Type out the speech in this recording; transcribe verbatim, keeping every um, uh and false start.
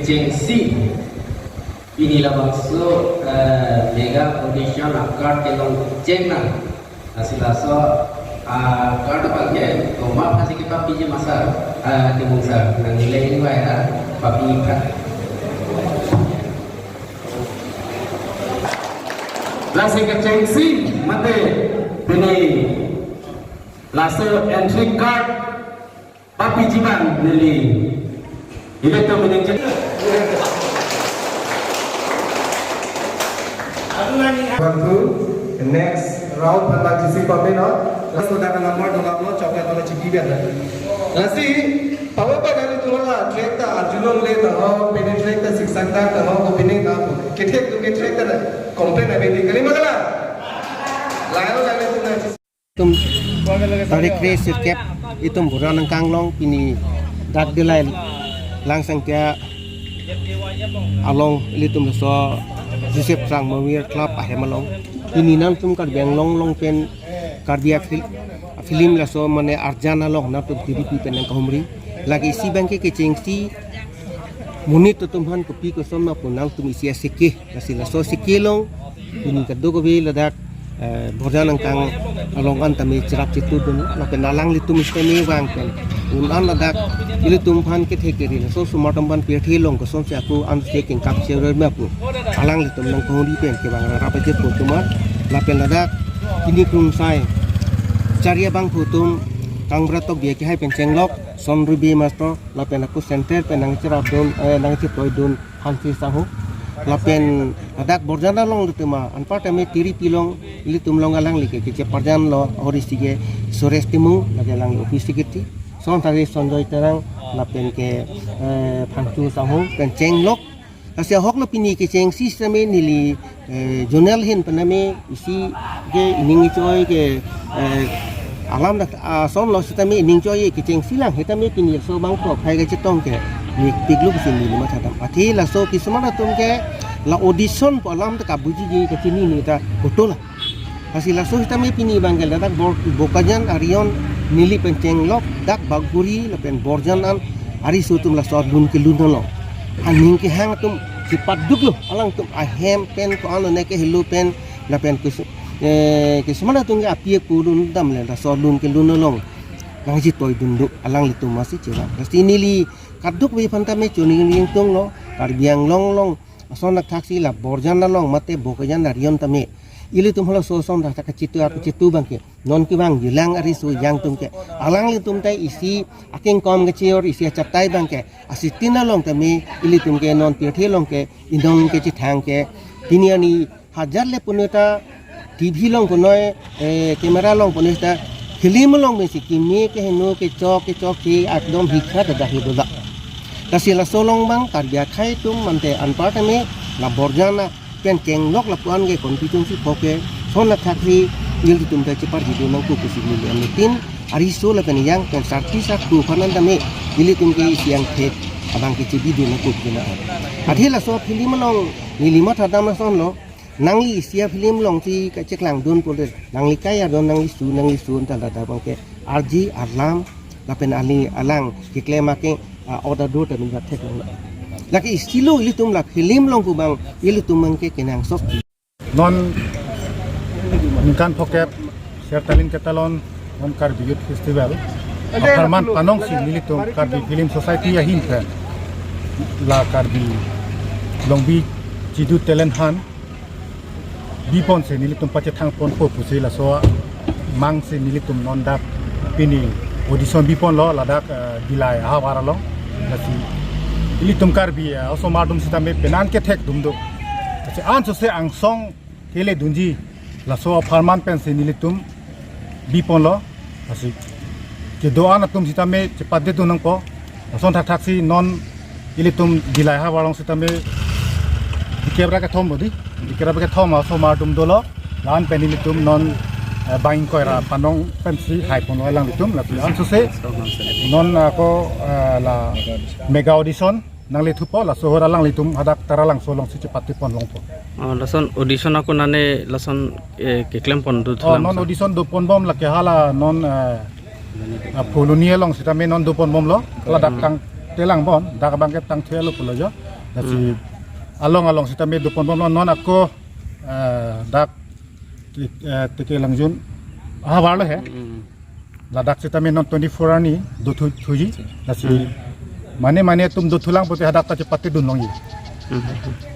Chengsi, pini labangso, eh, mega audition a-card kelong cheng nang. Lasi laso a-card abangke komat aphansi kepapiji ma sir, ah, Timung sir, nangli le-en vai ra papi tha. Lasi kechengsi mate pini laso entry card papiji abang neli. Ilitum ining cheng. One, two, next round aphan bang chisi pame non. Laso dak number dolo, chocolate dolo, chipi biar. Lasi, power pa kali tu la, track ta Arjun Longle ta ho, pini track ta Siksak ta ho, ko pini ta ho. Kethek tu ke track ta complain ave di kali ma kali. Layo kali tu na chisi. Itum tarik kre sirkep itum Borjan angkang along pini dak Dillai Langsangtia along ilitum laso Joseph Trang Memorial Club ahem along pini nangtum Karbi Anglong along pen Karbi a-fil-, film laso mane arjan along nangtum T V P pen nangkahumri. Lake isi abangke kechengsi monit atum aphan kopi koson ma pu nangtum isi aseke, lasi laso aseke along pini kadokave ladak, eh, Borjan angkang along an tame cherap chetudun, lapen alanglitum sitame vang pen un an ladak ilitum aphan kethek keri laso osomar atum aphan pirthe along kosonsi ako an se kengkap cheroi ma pu alanglitum nangkahumri pen kevang rap aje pu atum an, lapen ladak pini krungsai chari abangphu atum Kangbura Tokbi akehai pen chenglok Son Ruby Master, lapen ako center pen nangcherapdun, eh, nangchetoidun Hansi Sangho. Lapen ladak Borjan along ilitum anpar tame T V P along ilitum along alangli ke kecheparjan lo, ahori si ke Suresh Timung, lake alangli office secretary. Son tari Sonjoy Terang, lapen ke, eh, Phangcho Sangho, pen chenglok. Lasi ahok lo pini kechengsi sitame neli, eh, zonal ahin pen tame isi ke ining ichoi ke, eh, alam dak, ah, ason lo sitame ining choi kechengsi lang, sitame pini laso abang ko phai kachetong ke nikpik lo pusi neli matha dam. Athe laso kisuman atum ke la audition pu alam ta kabujiji kachinine ta koto la. Lasi laso sitame pini abangke ladak Bor-, Bokajan arion neli pen chenglok dak Bagori lapen Borjan an ariso atum laso lun kelun lo. Aning kehang atum chepaduk lo, alangtum ahem pen ko-an lo ne ke helo pen lapen kus-, eh, kisuman atum ke api apo dun dam le laso lun kelun along nangchetoidun do alanglitum masi chevang. Lasi neli kadokave aphan tame choningri ingtung lo, Karbi Anglong along ason athaksi la Borjan along mate Bokajan arion tame ilitum halaso ason athak kachitu, kachitu abangke non kevangji lang ariso yang atum ke alanglitum ta isi akengkom kechor, isi achatai abangke asitin along tame ilitum ke non pirthe along ke inong kechethang ke pini arni hajar le punoi ta T V along punoi, eh, camera along punoi ta film along pensi keme keheno kechok kechok ke ekdom hikha ta dak he do dak. Lasi laso along abang Karbi akhei atum mate anpar tame la Borjan pen chenglok lapu-an ke constituency pho ke son athaksi ilitum ta cheparjidun nangkok pusi neli anutin ariso lapen yang pen sarpi sarpo aphan an tame ilitum ke isi angthek abang ke chebidun nangkok jena. Athe laso film along neli matha dam lason lo, nangli isi a-film alongsi kacheklangdun pulote nangli kai ardon, nangli su, nangli su anta ladak abangke arje arlam lapen ali alang keklem ake, ah, order dur tame ningkan thek long. Lake isi lo ilitum la film along pu abang ilitum abangke kenangsot. Non ningkan phokep Sertalin Ketalon non Karbi Youth Festival apharman panongsi nelitum Karbi Film Society ahin pen la Karbi Longbi Chidu Talent Hunt biponsi nelitum pachethang ponpo pusi laso amangsi nelitum non dak pini audition biponlo ladak, eh, Dillai ahavar along. Lasi ilitum Karbi, eh, osomar atum sitame penan kethek dum do. Lasi ansose angsong keledunji laso apharman pensi nelitum biponlo. Lasi kedo-an atum sitame chepadedun nangpo. Lason thakthaksi non ilitum Dillai ahavar along sitame dikep ra kethom lo di. Dikep ra kethom osomar atum dolo. La-an pen ilitum non, eh, bang ingkoi ra panong pensi haiponlo alanglitum. Lasi ansose non ako, eh, la mega audition nangle thupo, laso ahut alanglitum hadak Taralangso alongsi chepatipon longpo. Oh, lason audition ako nane lason, eh, keklempon do. Oh, thulang non sa audition doponbom lake hala non, eh, ah, Phuloni along sitame non doponbomlo. Ladak tangte langbom, dak abangke tangthe lo pulo jo. Lasi along along sitame doponbomlo, non ako, eh, dak T-, eh, T K Langjun ahavarlo he. Hmm. Ladak sitame non twenty-four arni dothu thuji. Lasi mane mane atum dothulang pute hadak ta chepatedun longji. Hmm.